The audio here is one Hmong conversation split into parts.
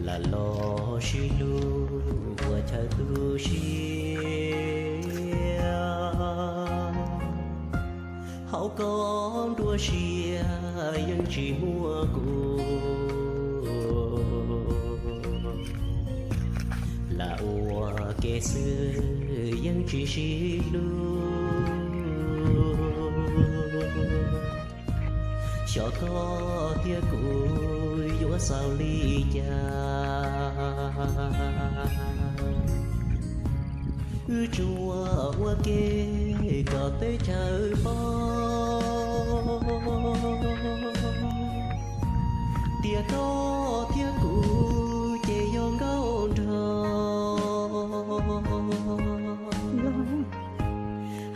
Lam los sib hlub ua chaw tu siab, hauv koj nruab siab yeej tsis muaj kuv. Lam ua ke xwb yeej tsis sib hlub. Xyov koj thiab kuv yuav xaus li cas. Wb tsuas ua ke kom teb chaws paub tias koj thiab kuv ces yog nkauj nraug.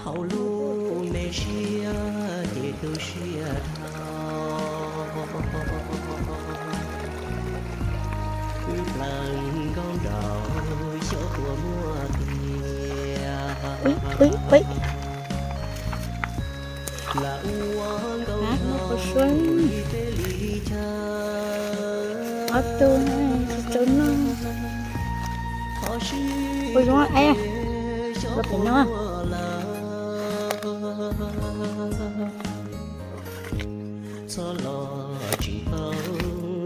Hauv lub me siab ces tu siab dhau. Wb plaws nkauj nraug xyov puas muaj tiag. Lam ua nkauj nraug li teb li chaw. Ob tug tsis tau noj. Ua zoo es los pem no. Txhob los tsis tau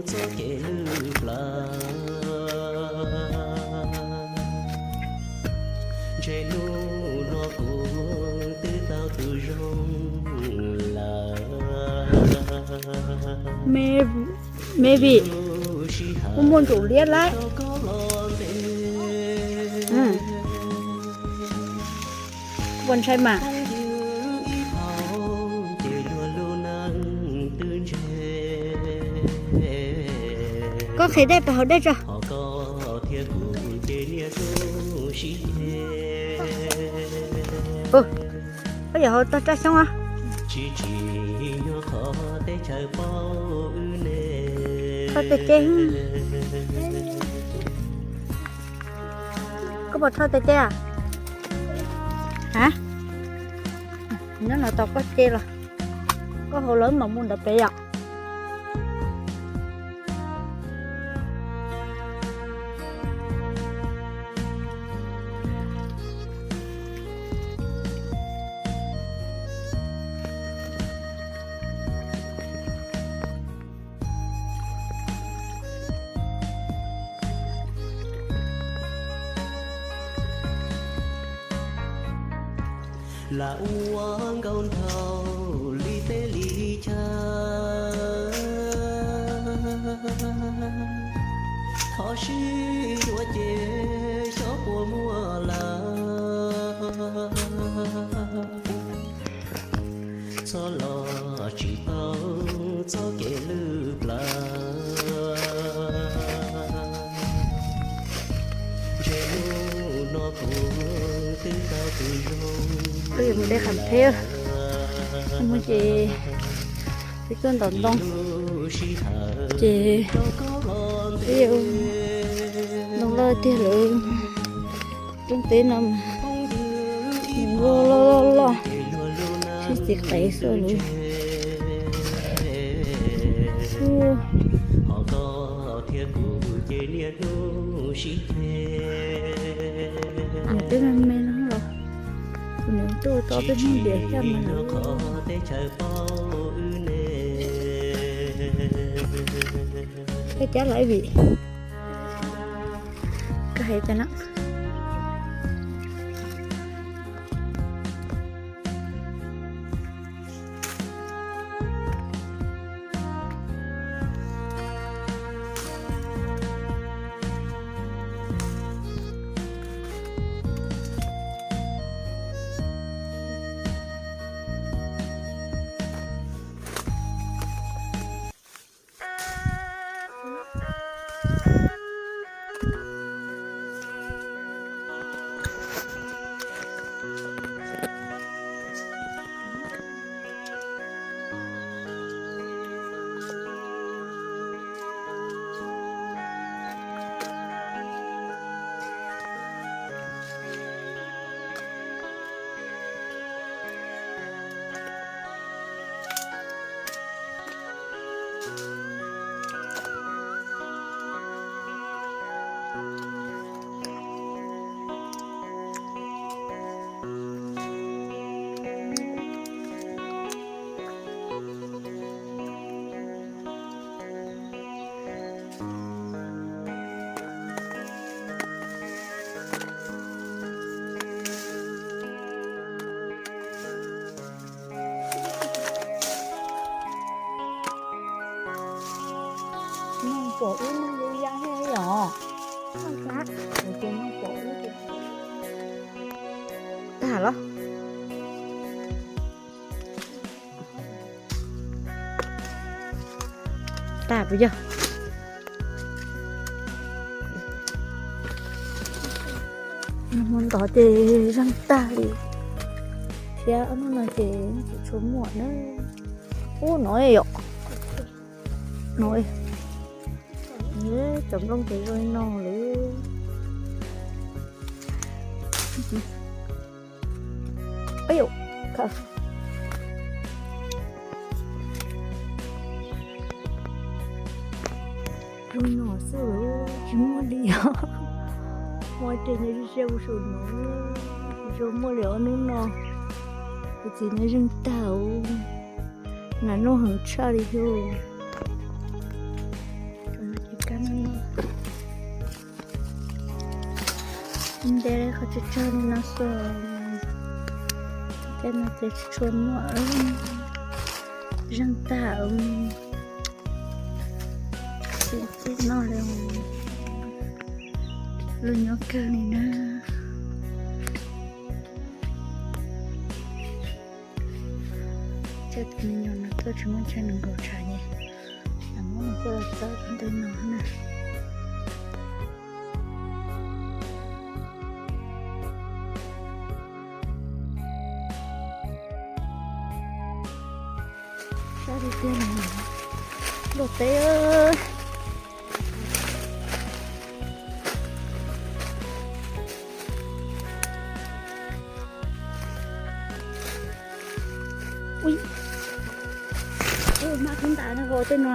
txoj kev lwj plawv. Ntshe hnub no kuv twb tau tus zoo lawm. Maybe. Kuv muaj ntsaum liab lawm. Puas ntshai mas? Koj qhia dej pas haus dej tso. Koj yog haus tog raj xyoob os. Thoj tes ceb. Koj puas thoj tes ceb? A, nyob no tos koj ceb los koj haus lawm mam mus ntawd pem yom. Lam ua nkauj nraug li teb li chaw, thov sib yuav ces xyov puas muaj lawm. Txhob los tsis tau txoj kev lwj plawv. Ntshe hnub no kuv twb tau tus zoo. Wb yuav mus de qham theb, mus ces peb tuaj ntaus ntoo, ces peb yuav ntoo loj tiag lawm. Rooj teb no mas nws loj loj loj, sib txiv qev xwb lawm. Nws twb me me no los, kuv niam tuaj tso peb hnub diam xyaj mas. Peb cab lawm vim koj hais cas no. Pom ub noj ya yom. Tag los? Tag puas yog? Hmo ntawd ces zeeg tag li thiab, ob hnub no ces tsis tshua muaj na. Ub no yom, no cov nplooj ces zoo li no lawm. Zoo no xwb tsis muaj li os. Muaj ces nyob siab ua su no, tsis tshua muaj li ob hnub no. Kuv txiv nyob zeeg tag, nas noj heev tshaj li thiab. Nte qhov tsawg tsawg li no xwb, tej no ces tsis tshua muaj, zeeg tag. Tsis txij noj li, luag nyob kawg li na. Tej me nyuam no tuaj tsis muaj chaw nws nkaum tshav ne, muab nws coj los txawb ntawm no na. Sab tiag tiag, luaj teb. Ui, hmab kub ntais no, tej no.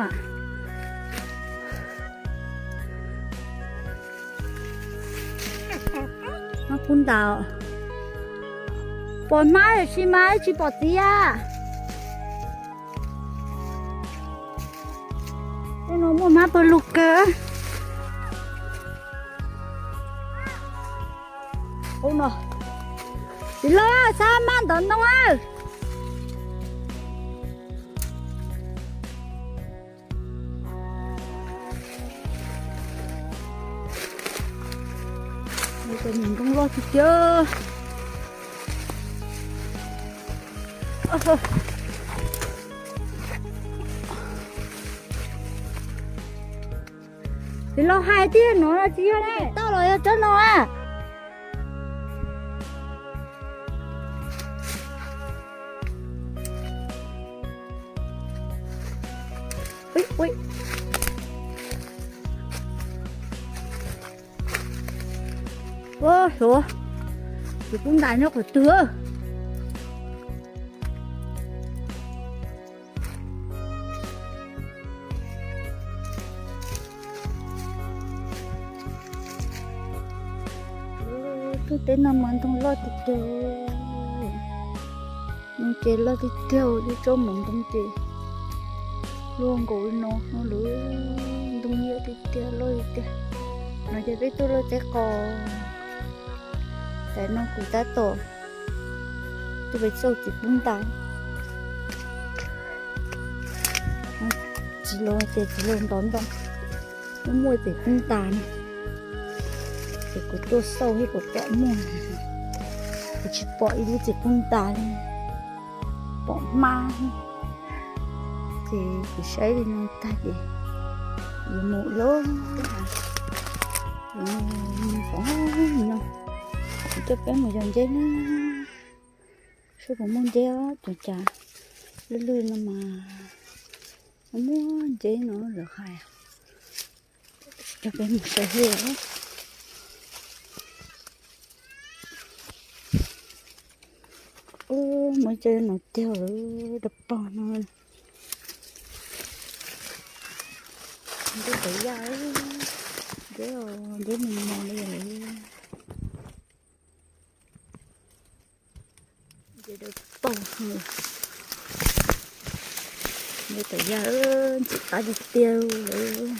Hmab kub ntais, pom hmab tiam sis mas tsis pom txiv. Tej no muaj hmab pawg lug kawg. Ub no, txiv laug, xav hmab ntov ntoo a. Cov niag ntoo loj tiag tiag. Txiv laug, hais tiag no tsis yog ne, tau los yog cov no a. Ua suav, txiv kub ntais nyob qhov twg? Tus teb no mas ntoo loj tiag tiag, ntoo ces loj tiag tiag, ib tsob maum ntoo ces luaj nkaus li no no lawm, ntoo liab tiag tiag, loj tiag tiag. No ces peb tuaj luaj teb qos, tam no kuv tab tom tuaj pem txauj txiv kub ntais. Txiv laug ces txiv laug ntov ntoo, muaj muaj txiv kub ntais na. Ces kuv tuaj xauj thiab kuv pom muaj, kuv tsis pom ib lub txiv kub ntais li, pom hmab. Ces kuv saib li no tag ces yuav mus lawm. Yuav mus no, kuv coj peb mus yos nceb na. Saib puas muaj nceb os, cov cas lwj lwj no mas muaj nceb no lawv hais. Coj peb mus saib thiab. Ub, muaj nceb no tiag lawm, dab pog no. Nceb tawv yaj, nceb, nceb mus mos li lawm. Nceb dawb paug, nceb tawv yaj, ntxim qab tiag tiag lawm.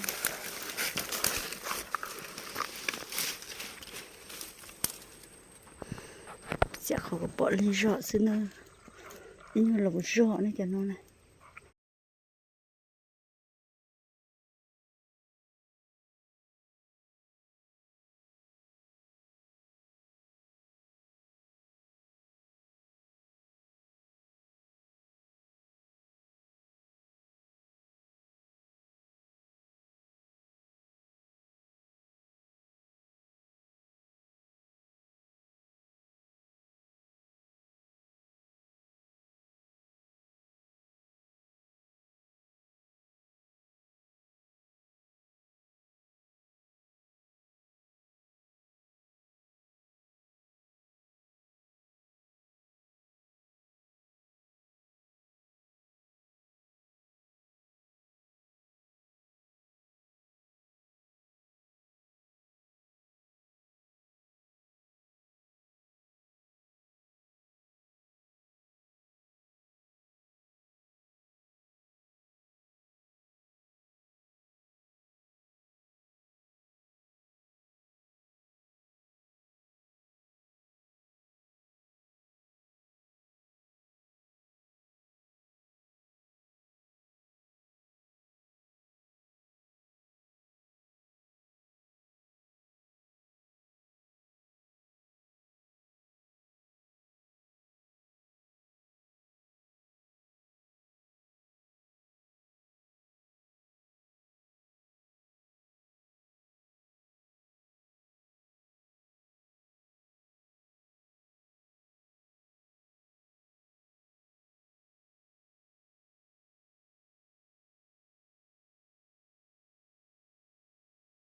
Xiam qhov kuv pom lig zog xwb na, ib nyuag laus zog ne cov no na.